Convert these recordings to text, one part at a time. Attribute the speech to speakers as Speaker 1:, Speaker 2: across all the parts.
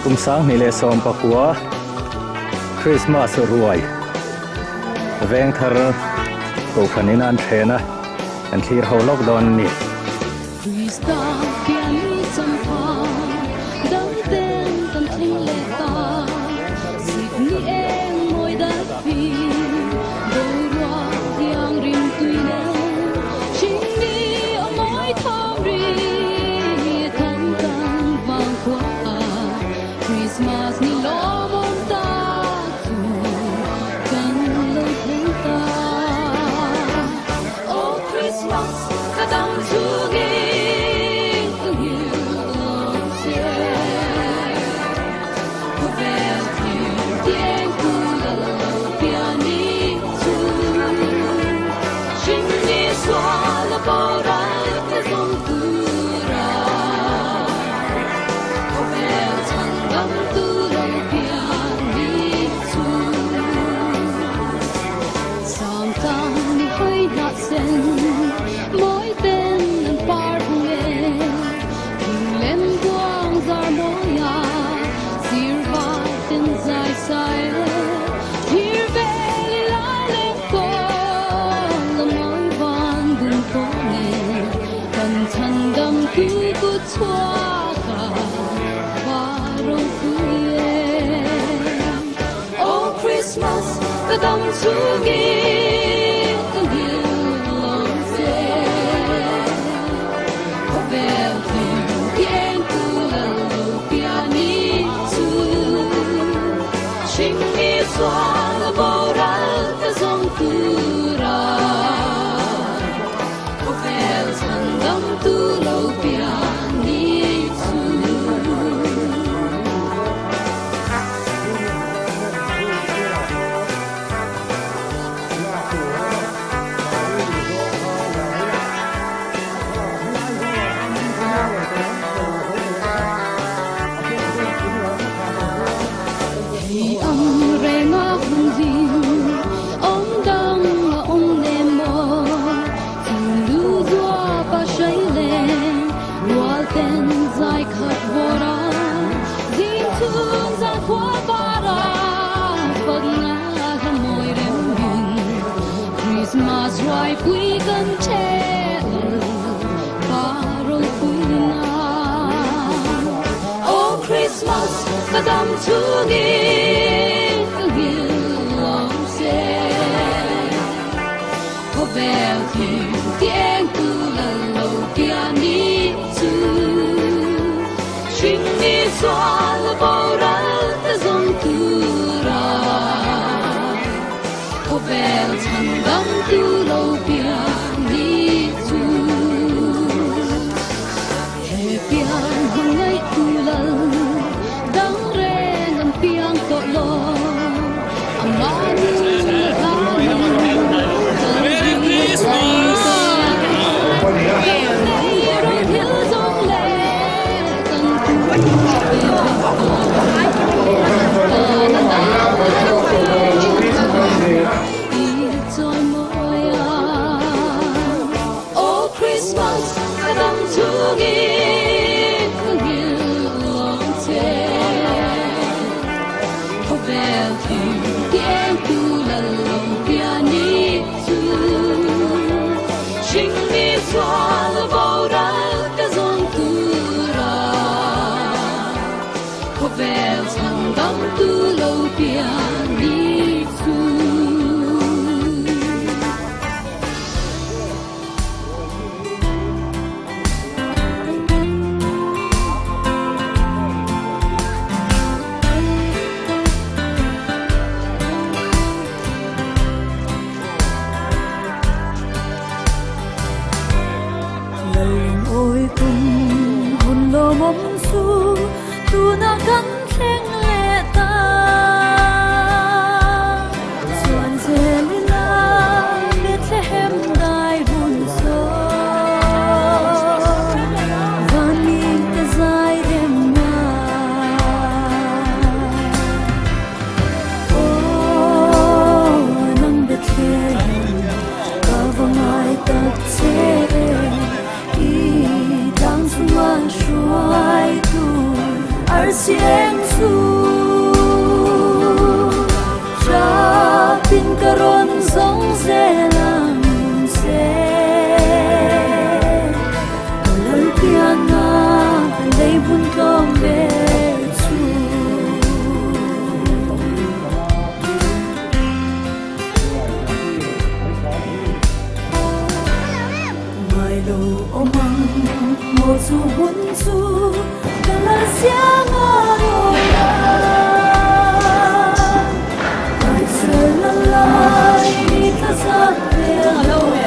Speaker 1: Kum 2019 Christmas ruai veng thar kohhran in an then a, an thlir ho lawk dawn a ni.
Speaker 2: Arsi eng chu Ṭapin ka rawn zawng zel ang che Ka lalpiana ka lei hmun tlawm ber chu. Ngailo awm ang maw chu hun chu ka la siam a rawn a Kaisar la lai ni thla zat ve a rawn a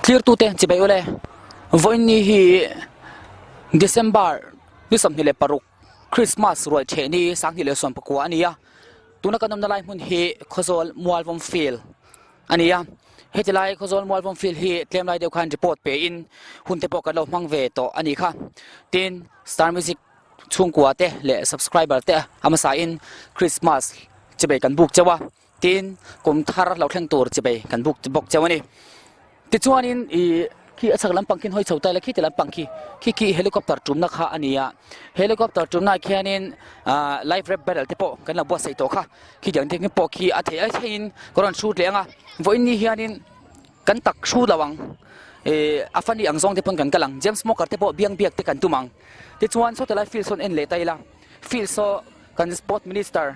Speaker 3: Tlirtute chibai ule vawiin hi December ni 26 Christmas ruai theh ni 2019 a ni a tuna kan awmna lai hmun hi Khawzawl Mualvawm Field a ni a heti lai Khawzawl Mualvawm Field hi tlem lai deuh khan report pe in hun te pawh kan lo hmang ve tawh a ni kha tin Star Music chhungkua te leh subscriber te a hmasa in Christmas chibei kan buk chauh a tin kum thar lo thleng tur chibei kan buk bawk chauh a ni tichuanin ih khi a chhak lampang khi hawi chho ta ila khi ti lampang khi khi khi helicopter tumna kha a ni a helicopter tumna ah khianin ah life rap battle te pawh kan lo buatsaih tawh kha khi tiang te pawh khi a theih a theihin ka rawn hrut leh ang a vawiin ni hianin kan tak hrut lo ang ih a funny ang zawng te pawn kan kal ang James Smoker te pawh biang biak te kan tum ang tichuan saw tilai field sawn en leh ta ila field saw kan sport minister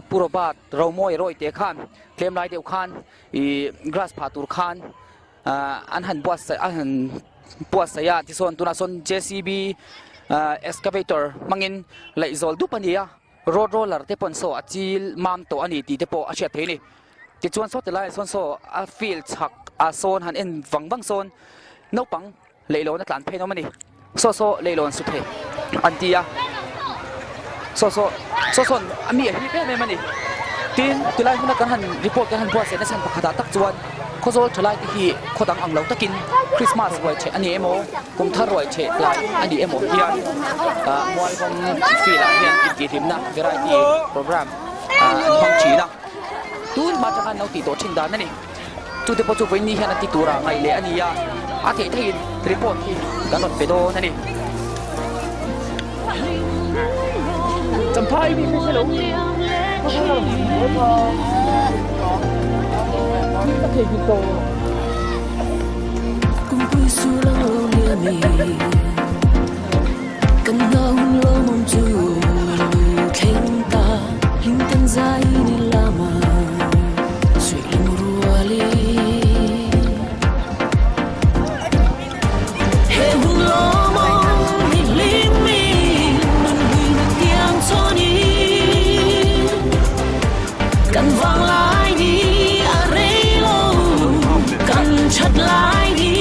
Speaker 3: Pu Robert Romawi Rawite khan tlem lai deuh khan ih grass phah tur khan ah an han buatsaih an han buatsaih a tichuan tunah sawn J C B ah excavator hmangin laih zawl dup a ni a road roller te pawn saw a chil mam tawh a ni tih te pawh a hriat theih a ni tichuan saw ti laiah sawn saw a field chhak ah sawn han en vang vang sawn naupang Leihlawn a tlan phei nawm a ni. Saw saw leihlawn su thei an ti a. Saw saw saw sawn a mi a hip em em a ni. Tin, tilai hmuna kan han report kan han buatsaih na chhan pakhatah tak chuan Khawzawl thalai te hi khaw dang ang lo takin Christmas ruai chheh a ni emaw, kum thar ruai chheh tlai a ni emaw hian Mualvawm field ah hian intihhlimna variety program an hmang thin a. Tun hma atanga an lo tih tawh thin dan a ni. Chute pawh chu vawiin ni hian an ti tura ngaih leh a ni a, a theih theihin report hi kan rawn pe dawn a ni. Champhai mi hre lo. Ka thei hi to.
Speaker 2: Kumpui su lang lo nia mi Kan hna hun lo mawm chu lo thleng ta Hlim tan zai ni lama Suih lung ruali He hun lo mawm hi hlim mi Nun hui na tiang chawn in Kan vang lai ni a rei lo Kan that lai ni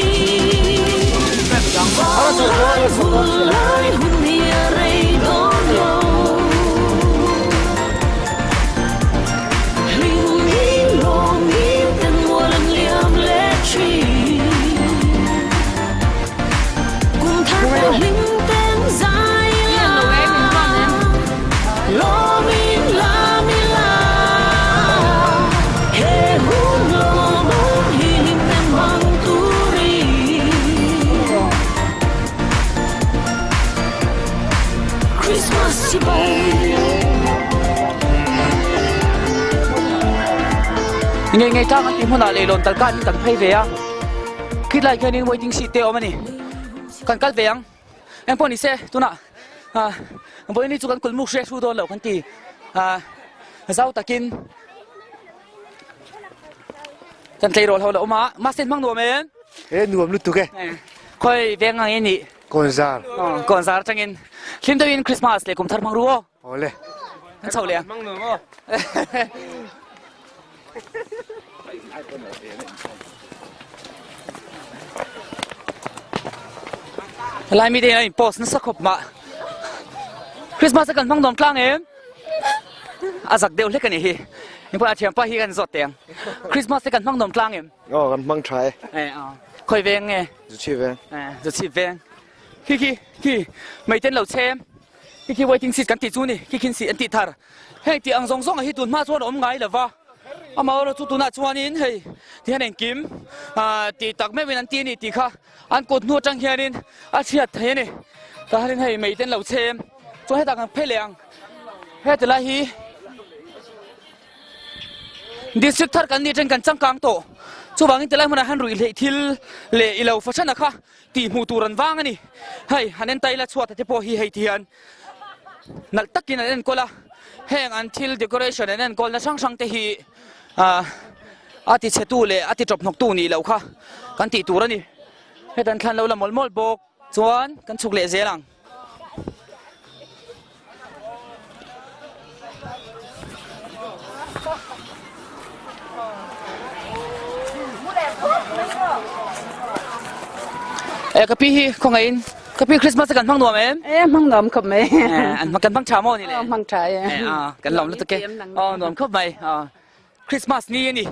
Speaker 3: Ngei ngei tlang an tih hmunah leihlawn tal kanin kan phei ve a khitlai khianin waiting seat te a awm a ni kan kal ve ang eng pawh ni se tunah ah vawiin chu kan kulmuk hre hru dawn lo kan ti ah zau takin kan tleirawl ho la awm a mahse hmang nuam em
Speaker 4: e nuam lutuk e.
Speaker 3: Khawi veng ang i nih?
Speaker 4: Kawnzar.
Speaker 3: Kawnzar atangin hlim deuhin Christmas leh kum thar hmang ru aw.
Speaker 4: Awle.
Speaker 3: An chho leh ang.
Speaker 4: Hmang nuam aw.
Speaker 3: Helai mi te hian an in post nasa khawp mah. Christmas a kan hmang nuam tlang em? A zak deuh hlek a nih hi. Engpawh a thianpa hi kan zawt teh ang. Christmas te kan hmang nuam tlang em?
Speaker 4: Aw kan hmang tha e.
Speaker 3: Eh aw. Khawi veng nge?
Speaker 4: Zuchhip veng.
Speaker 3: Eh Zuchhip veng. Khi khi khi meiten lo chhem. Khi khi waiting seat kan tih chu ni. Khi khin seat an tih thar. Heng tih ang zawng zawng ah hi tun hma chuan a awm ngai lo va. Amaherawhchu chu tunah chuanin hei ti hian engkim ah tih tak meuhin an ti a ni tih kha an kut hnu atang hianin a chhiat thei a ni. Tah hianin hei meiten lo chhem. Chuan hetah kan phei leh ang. Heti lai hi District thar kan nih atangin kan changkang tawh. Chuvangin tilai hmunah hian ruihhleih thil leh i lo fahran a kha tih hmuh tur an vang a ni. Hei han en ta ila chhuat te pawh hi hei ti hian nalh takin an enkawl a, heng an thil decoration an enkawlna hrang hrang te hi ah a ti chhetu leh a ti tawp hnawktu nih loh kha kan tih tur a ni. Heta an thlan lo la mawlh mawlh bawk chuan kan chhuk leh zel ang. E ka pi hi khawngaihin ka pi Christmas kan hmang nuam em?
Speaker 5: E hmang nuam khawp mai.
Speaker 3: An kan hmang tha maw ni le?
Speaker 5: Hmang tha e.
Speaker 3: Kan lawm lutuk e. Aw nuam khawp mai. Christmas ni a ni.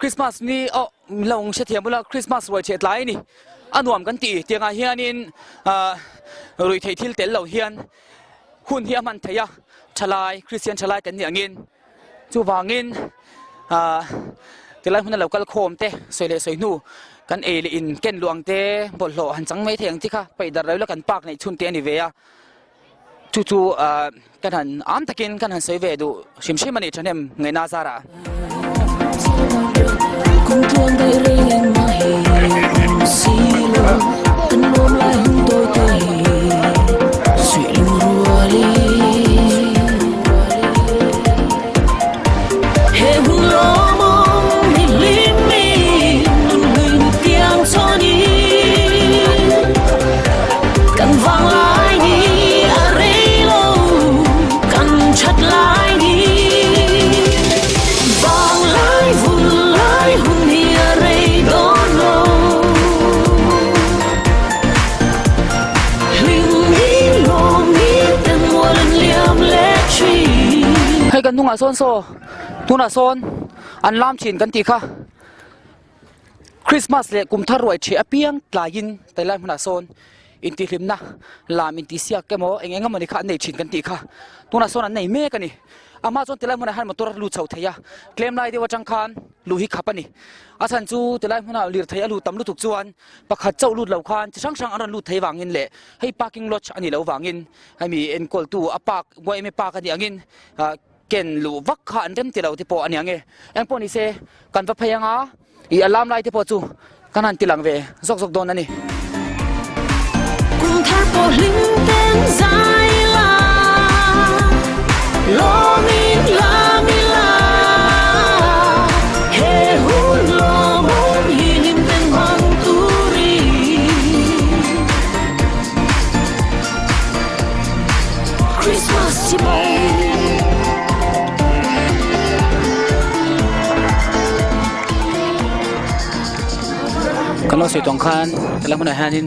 Speaker 3: Christmas ni aw min lo hrethiam bula Christmas ruai chhe tlai a ni. A nuam kan ti tiangah hianin ah ruihtheih thil tel lo hian hun hi a hman theih a, thalai Christian thalai kan nih angin chuvangin ah tilai hmuna lo kal khawm te sawi leh sawi hnu kan ei leh in ken luh ang te bawlhhlawh han chang mai thei ang chi kha paih darh lo ila kan park neih chhun te a ni ve a. Chu chu kan han am takin kan han sawi ve duh hrim hrim a ni thahnem ngaihna zarah. Hei kan hnungah sawn saw tunah sawn an lam thin kan tih kha Christmas leh kum thar ruai ṭheh apiang tlaiin tailai hmunah sawn intihhlimna lam intihsiak emaw eng eng emawni kha an nei thin kan tih kha tunah sawn an nei mek a ni amah chuan tilai hmunah hian motor a lut chho thei a tlem lai deuh atang khan luh hi khap a ni a chhan chu tilai hmunah lirthei a lut tam lutuk chuan pakhat chauh lut lo khan chi hrang hrang an rawn lut thei vangin leh hei parking lot a nih loh vangin hemi enkawltu a park yma park a nih angin ah ken luh vak kha an rem ti lo te pawh a ni ang e engpawh ni se kan va phei anga Ih a lam lai te pawh chu kan han ti lang ve zawk zawk dawn a ni.
Speaker 2: Kum thar pawh hlim ten zai la, lawm in lam ila, he hun lawmawm hi hlim ten hmang turin. Christmas chibai.
Speaker 3: Kan lo sawi tawng khan helai hmunah hianin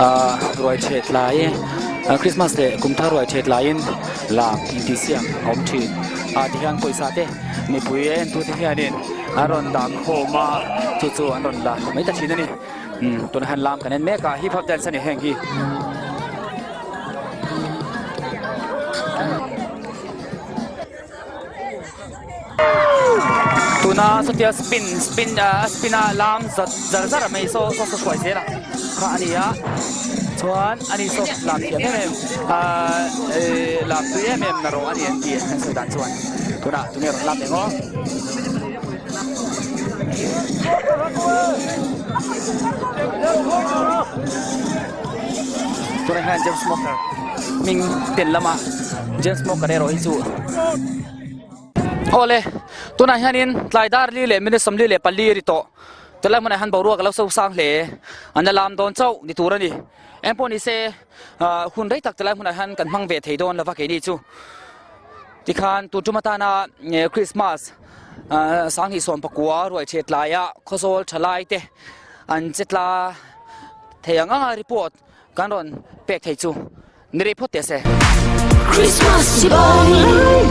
Speaker 3: ahh ruai chhet lai christmas leh kum thar ruai chhet laiin lam intihsiak a awm thin ah tihian pawisa te mipui a entute hianin an rawn dah khawm a chu chu an rawn la mai ta thin a ni umm tunah hian lam kan en mek a hip hop dance a ni heng hi. Tuna sawtia spin spin ah a spin a lam zat zar zar mai saw saw saw hruai zel a kha a ni a chuan ani saw lam thiam em em ah eh lam tui em em na rawh a ni an ti an sawi dan chuan tunah tunge rawn lam eng aw. Tunah hian James Smoker hming tel lama James Smoker erawh hi chu Awle tunah hianin tlai dar li leh minute 44 ri tawh. Chulai hmunah hian boruak a lo so sang hle. An la lam dawn chauh ni tur a ni. Eng pawh ni se hun rei tak chulai hmunah hian kan hmang ve thei dawn lova keini chu. Tikhan tun tum atana Christmas sanghnih 19 ruai chhe tlaia Khawzawl thalai te an che tla thei ang anga report kan rawn pek thei chu ni rei phawt teh se.
Speaker 2: Christmas chi bang lai.